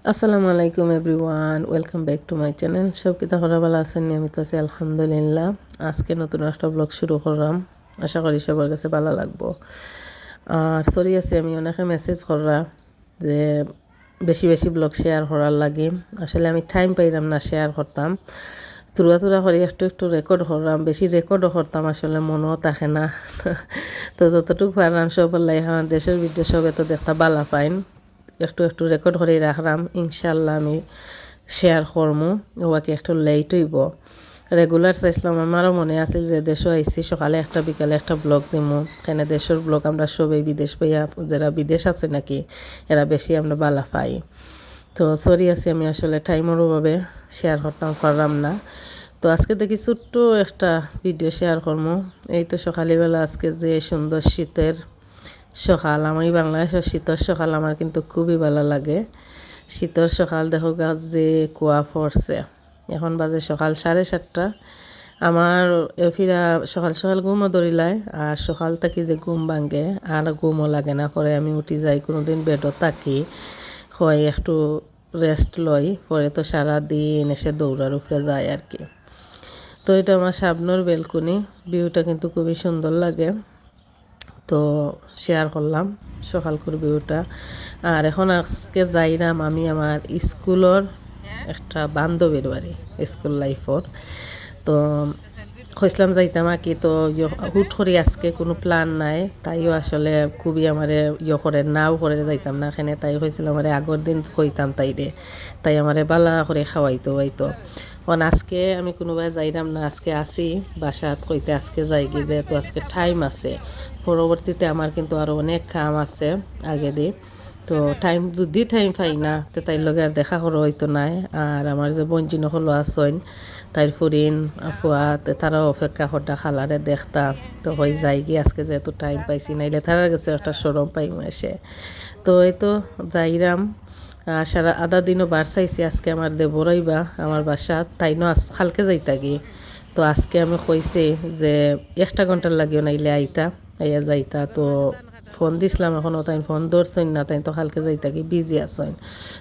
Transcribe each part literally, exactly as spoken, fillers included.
আসসালামু আলাইকুম everyone, welcome back to my channel। সব কিতা খবর, ভালা আছইন নি? আমি তো আছি আলহামদুলিল্লাহ। আজকে নতুন একটা ব্লগ শুরু করলাম, আশা করি সবার কাছে ভালা লাগবো। আর সরি আছি, আমি অনেকে মেসেজ কররা যে বেশি বেশি ব্লগ শেয়ার করার লাগি। আসলে আমি টাইম পাইরাম না শেয়ার করতাম, থুড়া থুড়া করি একটু একটু রেকর্ড করলাম, বেশি রেকর্ডও করতাম, আসলে মনও থাকে না। তো যতটুকু পারলাম সবর লাগি, কারণ দেশর ভিডিও সবে তো দেখতা ভালা পাইন, একটু একটু রেকর্ড করি রাখলাম, ইনশাল্লাহ আমি শেয়ার করমু। ওয়াকে একটু লেট অইবো, রেগুলার চাইছিলাম, আমারও মনে আছিল যে দেশো আইছি সকালে একটা বিকালে একটা ব্লগ দিমু, কেনে দেশর ব্লগ আমরা সবে বিদেশ পাইয়া, যারা বিদেশ আছে নাকি, এরা বেশি আমরা ভালা পাই। তো সরি আছি, আমি আসলে টাইমর অভাবে শেয়ার করতাম পারলাম না। তো আজকে দেখি ছোট্ট একটা ভিডিও শেয়ার করমু। এই তো সকালবেলা আজকে যে সুন্দর শীতর সকাল, আমি বাংলাদেশর শীতর সকাল আমার কিন্তু খুবই ভালা লাগে। শীতর সকাল দেখো গা যে কুয়া পড়ছে, এখন বাজে সকাল সাড়ে সাতটা। আমার এ ফিরা সকাল সকাল ঘুমও ধরিলায়, আর সকাল থাকি যে ঘুম ভাঙে আর ঘুমও লাগে না, পরে আমি উঠি যাই, কোনোদিন বেডও থাকি, হয় একটু রেস্ট লই, পরে তো সারা দিন এসে দৌড়ার উপরে যায় আর কি। তো এটা আমার সামনের বেলকনি, ভিউটা কিন্তু খুবই সুন্দর লাগে। তো শেয়ার করলাম সকালকুর ভিউটা। আর এখন আজকে যাইরাম আমি আমার স্কুলর একটা বান্ধবীর বাড়ি, স্কুল লাইফর। তো কইছিলাম যাইতাম আর কি, তো ইয়ো-, হুট করি আজকে কোনো প্ল্যান নাই, তাইও আসলে খুবই আমারে ইয়ো করে, নাও করে যাইতাম না এখানে। তাই কইছিলাম আমারে আগর দিন কইতাম তাইরে, তাই আমারে ভালা করে খাওয়াইতো হয়তো। কারণ আজকে আমি কোনোবায় যাইরাম না, আজকে আছি বাসাত, কইতে আজকে যাইগি, যেহেতু আজকে টাইম আছে। পরবর্তীতে আমার কিন্তু আরও অনেক কাম আছে আগেদি। তো টাইম, যদি টাইম পাই না, তে তাইর লগে আর দেখা করা হইতো নায়। আর আমার যে বইনজিন অকল আছইন, তাইর ফুরিন, ফুয়া, তে তারাও অপেক্ষা কররা খালারে দেখতা। তো কই যাইগি আজকে, যেহেতু টাইম পাইছি, নাইলে তারার গেছে একটা শরম পাইমু এসে। তো এই তো যাইরাম, আহ, সারা আধা দিনও বার চাইছি। আজকে আমার দেবর আইবা আমার বাসাত, তাইনও আজ, কালকে যাইতাগি। তো আজকে আমি কইছি যে একটা ঘন্টার লাগিও নাইলে আইতা, আইয়া যাইতা। তো ফোন দিছিলাম, এখনো তাইন ফোন ধরছইন না, তাইন তো কালকে যাইতাগি, বিজি আছইন।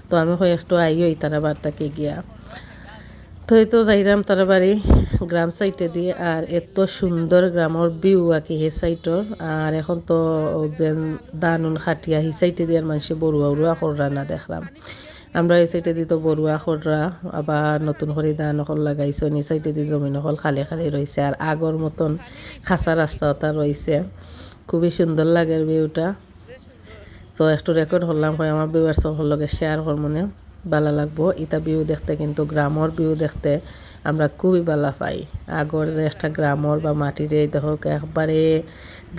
তো আমি কই একটু আইও ইতারা বার থাকি গিয়া। তো এই তো যাইরাম তারা বাড়ি গ্রাম সাইডেদি, আর এত সুন্দর গ্রামর ভিউ আর কি হে সাইডর। আর এখন তো যে ধান উন কাটিয়া হি সাইডেদি আর মানষে বরুয়া উরুয়া কররা না দেখরাম। আমরা এই সাইডেদি তো বরুয়া কররা, আবার নতুন করি ধান অকল লাগাইছইন, ই সাইডেদি জমিন অকল খালি খালি রইছে, আর আগর মতন খাসা রাস্তা ওটা রইছে। খুবই সুন্দর লাগের ভিউটা। তো একটু রেকর্ড করলাম, কই আমার ভিউয়ার্স অকলর লগে শেয়ার করমুনে, ভালা লাগবো। ইতা ভিউ দেখতে কিন্তু, গ্রামর ভিউ দেখতে আমরা খুবই ভালা পাই। আগর যে একটা গ্রামর বা মাটিরে দেখো, একবারে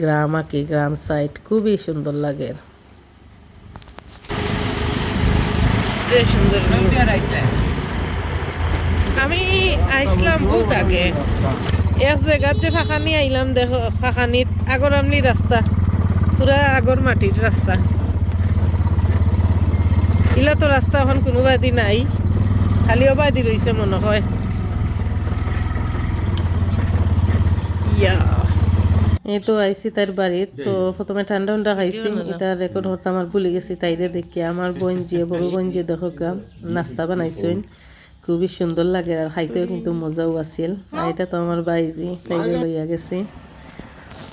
গ্রাম আর কি, গ্রাম সাইড খুবই সুন্দর লাগে। যে সুন্দর ভিউ। আমি আইসলাম বহুত আগে, এক জাগাত যে ফাঁকানি আইলাম, দেখো ফাঁকানিত আগর আমলি রাস্তা, পুরা আগর মাটির রাস্তা। ইলা তো রাস্তা এখন কোনো বাদি নাই, খালি ও বাদি রইছে মনে হয়। ইয়া। এই তো আইছি তার বাড়িত, তো প্রথমে ঠান্ডা উন্ডা খাইছি, ইতা রেকর্ড করতাম আর ভুলি গেছি। তাইরে দেখি আমার বইনজিয়ে, বড় বইনজিয়ে দেখো গা, নাস্তা বানাইছইন, খুবই সুন্দর লাগে আর খাইতেও কিন্তু মজাও আছিল। আর এটা তো আমার বাইজি, তাইরে লইয়া গেছি।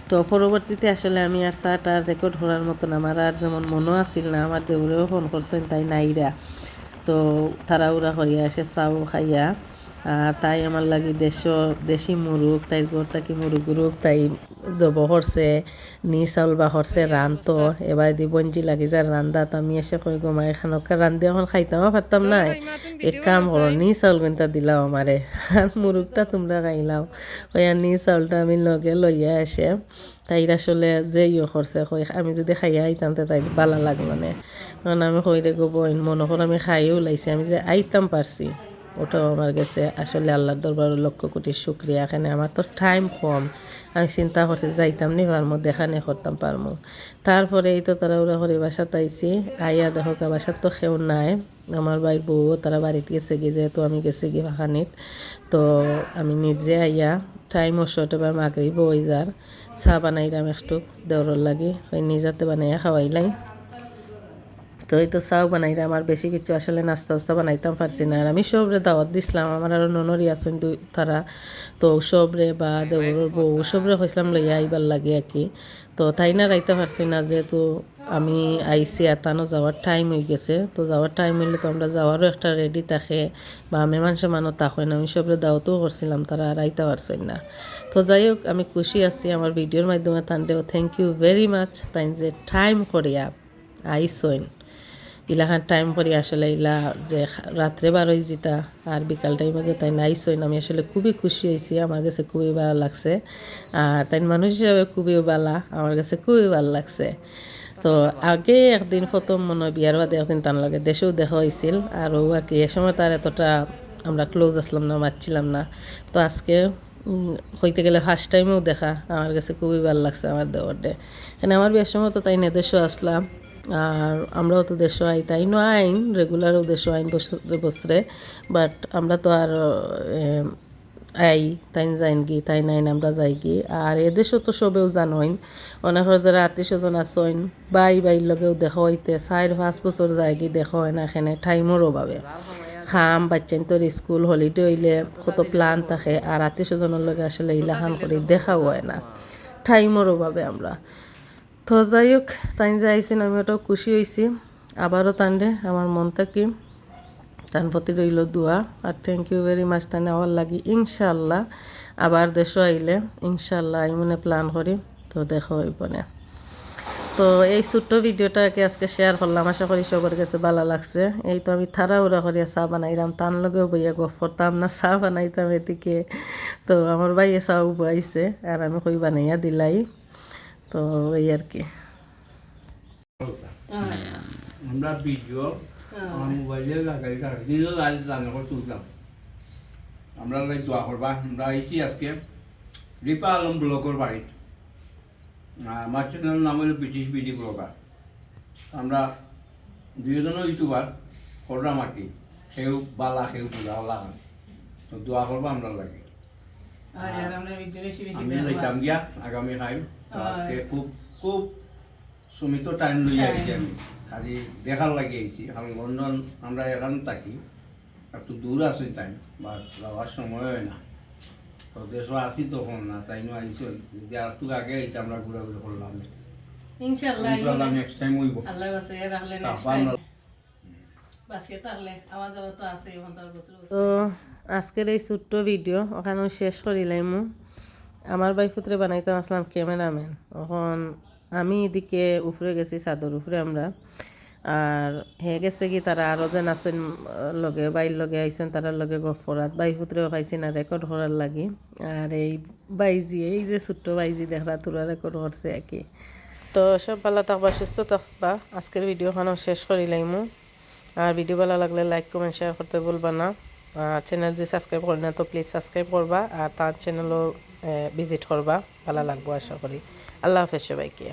তো পরবর্তীতে আসলে আমি আর চাটা রেকর্ড করার মতন আমার আর যেমন মনও আছিল না, আমার দেবরেও ফোন করছইন, তাই নাইরা। তো তাড়াহুড়া করিয়া এসে চাও খাইয়া, আর তাই আমার লাগি দেশর, দেশি মুরুগ, তাইর ঘর থাকি মুরুগ উরুগ তাই জব করছে, নি চাউল বা করছে রানতো, এবার দি বইনজি লাগি যার রান্দাত। আমি এসে কই, "গো মাই, খানোকা রান্ধি এখন খাইতামও পারতাম না, এক কাম করো, নি চাউল গুনতা দিলাও আমারে, আর মুরুগটা তুমরা খাইলাও।" কই আর নি চাউলটা আমি লগে লইয়া এসে, তাইর আসলে যে ইয়ে করছে, কই আমি যদি খাইয়া আইতাম, তে তাইর ভালা লাগলো নে। কারণ আমি কই, "রে গো বইন, মনে কর আমি খাইও লাইছি, আমি যে আইতাম পারছি।" ওটাও আমার গেছে আসলে আল্লাহর দরবারো লক্ষ কোটি শুকরিয়া। এখানে আমার তো টাইম কম, আমি চিন্তা করছি যাইতাম নি পারমু, দেখা নি করতাম পারমু। তারপরে এই তো তাড়াহুড়া করি বাসাত আইছি, আইয়া দেখো গা বাসাত তো কেউ নাই, আমার ভাইর বউও তারা বাড়িত গেছে গি, যেহেতু আমি গেছি গি ফাঁকানিত। তো আমি নিজে আইয়া, টাইমও শর্ট, এবার মাগরিবও অই যার, চা বানাইরাম একটু দেওরর লাগি, ওই নিজাতে বানাইয়া খাওয়াইলাই। তো এই তো চাও বানাইলাম, আর বেশি কিছু আসলে নাস্তা উস্তা বানাইতাম পারছি না। আর আমি সবরে দাওয়াত দিছিলাম, আমার আরো ননরি আছইন দুই তারা, তো সবরে বা দেওরর বউ সবরে কইছিলাম লইয়া আইবার লাগি আর কি। তো তাইন আর আইতা পারছইন না, যেহেতু আমি আইছি আর তানও যাওয়ার টাইম অই গেছে। তো যাওয়ার টাইম অইলে তো আমরা যাওয়ারও একটা রেডি থাকে বা মেহমান সেমানও থাকইন, আমি সবরে দাওয়াতও করছিলাম, তারা আর আইতা পারছইন না। তো যাই হোক, আমি খুশি আছি আমার ভিডিওর মাধ্যমে তানরেও thank you very much, তাইন যে টাইম করিয়া আইছইন। ইলাখান টাইম করি আসলে ইলা যে রাত্রে বারোই যিতা আর বিকাল টাইমে যে তাইন আইছইন, আমি আসলে খুবই খুশি অইছি, আমার গেছে খুবই ভালা লাগছে। আর তাইন মানুষ হিসাবে খুবই ভালা, আমার গেছে খুবই ভালা লাগছে। তো আগে একদিন প্রথম মনো অয় বিয়ার বাদে একদিন তান লগে দেশেও দেখা অইছিল, আর অউ আর কি, এ সময় তো আর এতটা আমরা ক্লোজ আছলাম না, মাতছিলাম না। তো আজকে উম, কইতে গেলে ফার্স্ট টাইমেও দেখা, আমার গেছে খুবই ভালা লাগছে আমার দেওররে। কেনে আমার বিয়ার সময় তো তাইন এদেশো আছলা, আর আমরাও তো দেশো আই, তাইনও আইন, রেগুলারও দেশো আইন বছরে বছরে, বাট আমরা তো আর, এম, আই, তাইন যাইনগি, তাইন আইন, আমরা যাইগি। আর এদেশো তো সবেউ জানইন, অনেকর যারা আত্মীয় স্বজন আছইন, ভাই ভাইর লগেও দেখা অইতে চাইর পাঁচ বছর যায়গি, দেখা অয় না, কেনে টাইমর অভাবে। কাম, বাচ্চাইন্তর স্কুল, হলিডে অইলে কত প্ল্যান থাকে, আর আত্মীয় স্বজনর লগে আসলে ইলাখান করি দেখাও অয় না, টাইমর অভাবে আমরা। তো যাই হোক, তাইন যে আইছইন, আমি ওটাও খুশি অইছি। আবারও তানরে আমার মন থাকি তান প্রতি রইল দোয়া, আর thank you very much তাইন আওয়ার লাগি। ইনশাআল্লাহ আবার দেশো আইলে ইনশাআল্লাহ আইমুনে প্ল্যান করি, তো দেখা অইবনে। তো এই ছোট্ট ভিডিওটা কি আজকে শেয়ার করলাম, আশা করি সবার গেছে ভালা লাগছে। এই তো আমি তাড়াহুড়া করিয়া চা বানাইলাম, তান লগেও বইয়া গফ করতাম না, চা বানাইতাম এদিকে। তো আমার ভাইয়ে চা উবাইছে, আর আমি কই বানাইয়া দিলাই। তো এই আর কি। আমরা ভিডিও আমার মোবাইলে লাগাই, তার দিনও লাইভ জানা করে তুলতাম। আমরা লাই দোয়া করবা, আমরা আইছি আজকে রিপা আলম ব্লগর বাড়িত। আর আমার চ্যানেলর নাম হইল ব্রিটিশ বিডি ব্লগার। আমরা দুইজনও ইউটিউবার, করলাম আর কি, কেউ বালা, কেউ বুরা, আল্লাহ জানে। তো দোয়া করবা আমরা লাগে। আর আর আমরা ভিডিও বেশি বেশি আমি দেখবা। যাইতাম গিয়া আগামী টাইম। তো আর আজকে খুব, খুব সীমিত টাইম লইয়া আইছি আমি, খালি দেখার লাগি আইছি। কারণ লন্ডন আমরা এখান থাকি, একটু দূর আছি তাই, বা যাওয়ার সময় হয় না। তো দেশো আছি তখন না, তাইন আইছইন। যদি আর একটু আগে আইতে আমরা ঘোরাঘুরি করলাম। ইনশাআল্লাহ, ইনশাআল্লাহ, আইবো। নেক্সট টাইম অইবো। আল্লাহ বাঁচাইয়া রাখলে নেক্সট তারপর টাইম। আমরা বাঁচিয়া থাকলে আওয়া যাওয়া তো আছে, এখন তো আর বছর বছর। তো আজকের এই ছোট্ট ভিডিও ওখানেও শেষ করিলাইমু। আমার ভাইফুতরে বানাইতাম আছলাম ক্যামেরাম্যান, এখন আমি এদিকে উপরে গেছি, ছাদর উপরে আমরা। আর হে গেছে কি, তারা আরো যেন আছইন, লগে, ভাইর লগে আইছইন, তারার লগে গফ করাত। ভাইফুতরেও পাইছি না রেকর্ড করার লাগি। আর এই ভাইজি, এই যে ছোট্ট ভাইজি দেখরা, তোরা রেকর্ড করছে আর কি। তো সব ভালা থাকবা, সুস্থ থাকবা। আজকের ভিডিও এখানেও শেষ করিলাইমু। আর ভিডিও ভালা লাগলে লাইক, কমেন্ট, শেয়ার করতে ভুলবা না। আর চ্যানেল যদি সাবস্ক্রাইব করি না, তো প্লিজ সাবস্ক্রাইব করবা, আর তার চ্যানেলও ভিজিট করবা, ভালা লাগবো আশা করি। আল্লাহ হাফেজ সবাইকে।